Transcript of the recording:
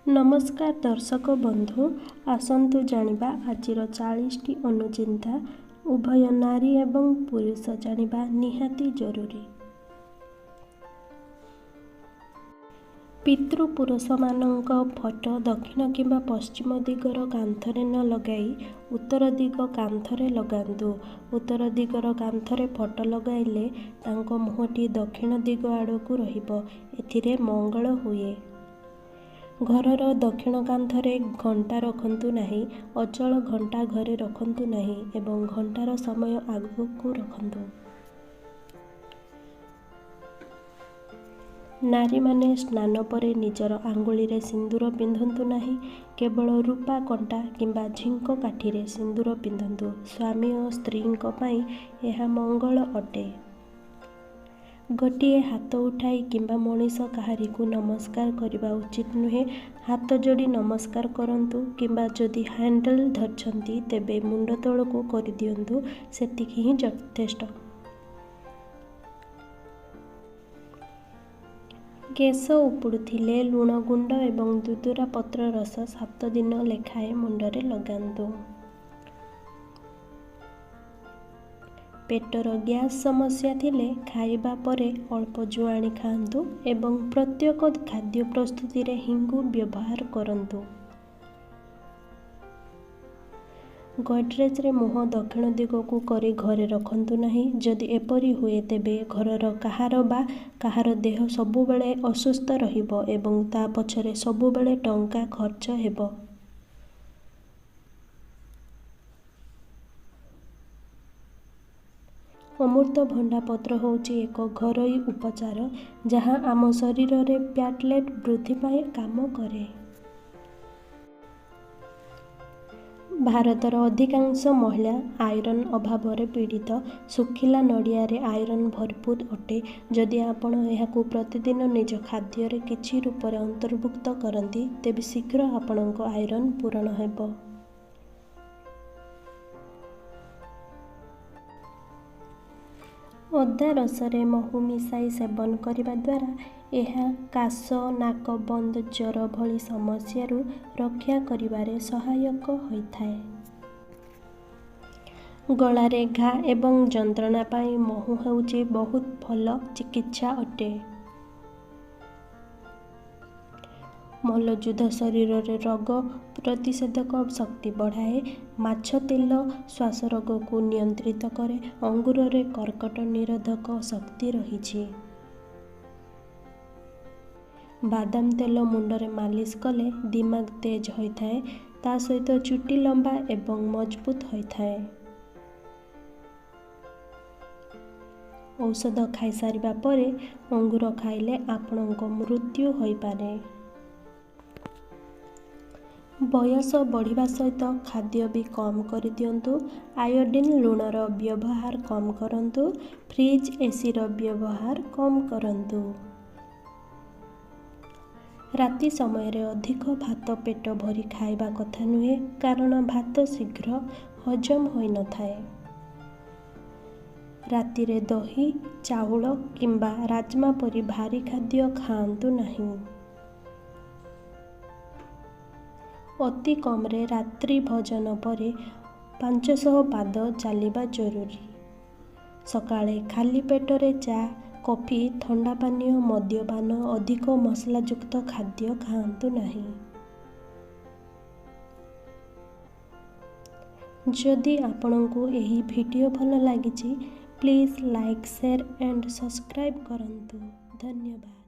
ନମସ୍କାର ଦର୍ଶକ ବନ୍ଧୁ, ଆସନ୍ତୁ ଜାଣିବା ଆଜିର 40ଟି ଅନୁଚିନ୍ତା ଉଭୟ ନାରୀ ଏବଂ ପୁରୁଷ ଜାଣିବା ନିହାତି ଜରୁରୀ। ପିତୃପୁରୁଷମାନଙ୍କ ଫଟୋ ଦକ୍ଷିଣ କିମ୍ବା ପଶ୍ଚିମ ଦିଗର କାନ୍ଥରେ ନ ଲଗାଇ ଉତ୍ତର ଦିଗ କାନ୍ଥରେ ଲଗାନ୍ତୁ। ଉତ୍ତର ଦିଗର କାନ୍ଥରେ ଫଟୋ ଲଗାଇଲେ ତାଙ୍କ ମୁହଁଟି ଦକ୍ଷିଣ ଦିଗ ଆଡ଼କୁ ରହିବ, ଏଥିରେ ମଙ୍ଗଳ ହୁଏ। ଘରର ଦକ୍ଷିଣ କାନ୍ଥରେ ଘଣ୍ଟା ରଖନ୍ତୁ ନାହିଁ। ଅଚଳ ଘଣ୍ଟା ଘରେ ରଖନ୍ତୁ ନାହିଁ ଏବଂ ଘଣ୍ଟାର ସମୟ ଆଗକୁ ରଖନ୍ତୁ। ନାରୀମାନେ ସ୍ନାନ ପରେ ନିଜର ଆଙ୍ଗୁଳିରେ ସିନ୍ଦୁର ପିନ୍ଧନ୍ତୁ ନାହିଁ। କେବଳ ରୂପା କଣ୍ଟା କିମ୍ବା ଝିଙ୍କ କାଠିରେ ସିନ୍ଦୁର ପିନ୍ଧନ୍ତୁ। ସ୍ୱାମୀ ଓ ସ୍ତ୍ରୀଙ୍କ ପାଇଁ ଏହା ମଙ୍ଗଳ ଅଟେ। ଗୋଟିଏ ହାତ ଉଠାଇ କିମ୍ବା ମଣିଷ କାହାରିକୁ ନମସ୍କାର କରିବା ଉଚିତ ନୁହେଁ। ହାତ ଯୋଡ଼ି ନମସ୍କାର କରନ୍ତୁ କିମ୍ବା ଯଦି ହ୍ୟାଣ୍ଡେଲ ଧରିଛନ୍ତି ତେବେ ମୁଣ୍ଡ ତଳକୁ କରିଦିଅନ୍ତୁ, ସେତିକି ହିଁ ଯଥେଷ୍ଟ। କେଶ ଉପୁଡ଼ୁଥିଲେ ଲୁଣ ଗୁଣ୍ଡ ଏବଂ ଦୁଦୁରା ପତ୍ର ରସ 7 ଦିନ ଲେଖାଏଁ ମୁଣ୍ଡରେ ଲଗାନ୍ତୁ। ପେଟର ଗ୍ୟାସ୍ ସମସ୍ୟା ଥିଲେ ଖାଇବା ପରେ ଅଳ୍ପ ଜୁଆଣି ଖାଆନ୍ତୁ ଏବଂ ପ୍ରତ୍ୟେକ ଖାଦ୍ୟ ପ୍ରସ୍ତୁତିରେ ହିଙ୍ଗୁ ବ୍ୟବହାର କରନ୍ତୁ। ଗଡରେଜରେ ମୁହଁ ଦକ୍ଷିଣ ଦିଗକୁ କରି ଘରେ ରଖନ୍ତୁ ନାହିଁ। ଯଦି ଏପରି ହୁଏ ତେବେ ଘରର କାହାର ବା କାହାର ଦେହ ସବୁବେଳେ ଅସୁସ୍ଥ ରହିବ ଏବଂ ତା ପଛରେ ସବୁବେଳେ ଟଙ୍କା ଖର୍ଚ୍ଚ ହେବ। ଅମୃତଭଣ୍ଡା ପତ୍ର ହେଉଛି ଏକ ଘରୋଇ ଉପଚାର ଯାହା ଆମ ଶରୀରରେ ପ୍ଲାଟେଲେଟ୍ ବୃଦ୍ଧି ପାଇଁ କାମ କରେ। ଭାରତର ଅଧିକାଂଶ ମହିଳା ଆଇରନ୍ ଅଭାବରେ ପୀଡ଼ିତ। ଶୁଖିଲା ନଡ଼ିଆରେ ଆଇରନ୍ ଭରପୁର ଅଟେ। ଯଦି ଆପଣ ଏହାକୁ ପ୍ରତିଦିନ ନିଜ ଖାଦ୍ୟରେ କିଛି ରୂପରେ ଅନ୍ତର୍ଭୁକ୍ତ କରନ୍ତି ତେବେ ଶୀଘ୍ର ଆପଣଙ୍କ ଆଇରନ୍ ପୂରଣ ହେବ। ଅଦା ରସରେ ମହୁ ମିଶାଇ ସେବନ କରିବା ଦ୍ୱାରା ଏହା କାଶ, ନାକ ବନ୍ଦ, ଜ୍ୱର ଭଳି ସମସ୍ୟାରୁ ରକ୍ଷା କରିବାରେ ସହାୟକ ହୋଇଥାଏ। ଗଳାରେ ଘା ଏବଂ ଯନ୍ତ୍ରଣା ପାଇଁ ମହୁ ହେଉଛି ବହୁତ ଭଲ ଚିକିତ୍ସା ଅଟେ। ମଲ୍ଲଯୁଦ୍ଧ ଶରୀରରେ ରୋଗ ପ୍ରତିଷେଧକ ଶକ୍ତି ବଢ଼ାଏ। ମାଛ ତେଲ ଶ୍ୱାସ ରୋଗକୁ ନିୟନ୍ତ୍ରିତ କରେ। ଅଙ୍ଗୁରରେ କର୍କଟ ନିରୋଧକ ଶକ୍ତି ରହିଛି। ବାଦାମ ତେଲ ମୁଣ୍ଡରେ ମାଲିସ କଲେ ଦିମାଗ ତେଜ ହୋଇଥାଏ, ତା ସହିତ ଚୁଟି ଲମ୍ବା ଏବଂ ମଜବୁତ ହୋଇଥାଏ। ଔଷଧ ଖାଇସାରିବା ପରେ ଅଙ୍ଗୁର ଖାଇଲେ ଆପଣଙ୍କ ମୃତ୍ୟୁ ହୋଇପାରେ। ବୟସ ବଢ଼ିବା ସହିତ ଖାଦ୍ୟ ବି କମ୍ କରିଦିଅନ୍ତୁ। ଆୟୋଡିନ୍ ଲୁଣର ବ୍ୟବହାର କମ୍ କରନ୍ତୁ। ଫ୍ରିଜ୍, ଏସିର ବ୍ୟବହାର କମ୍ କରନ୍ତୁ। ରାତି ସମୟରେ ଅଧିକ ଭାତ ପେଟ ଭରି ଖାଇବା କଥା ନୁହେଁ, କାରଣ ଭାତ ଶୀଘ୍ର ହଜମ ହୋଇନଥାଏ। ରାତିରେ ଦହି, ଚାଉଳ କିମ୍ବା ରାଜମା ପରି ଭାରୀ ଖାଦ୍ୟ ଖାଆନ୍ତୁ ନାହିଁ। ଅତି କମ୍ରେ ରାତ୍ରି ଭୋଜନ ପରେ 500 ପାଦ ଚାଲିବା ଜରୁରୀ। ସକାଳେ ଖାଲି ପେଟରେ ଚା, କଫି, ଥଣ୍ଡା ପାନୀୟ, ମଦ୍ୟପାନ, ଅଧିକ ମସଲାଯୁକ୍ତ ଖାଦ୍ୟ ଖାଆନ୍ତୁ ନାହିଁ। ଯଦି ଆପଣଙ୍କୁ ଏହି ଭିଡ଼ିଓ ଭଲ ଲାଗିଛି, please like, share and subscribe କରନ୍ତୁ। ଧନ୍ୟବାଦ।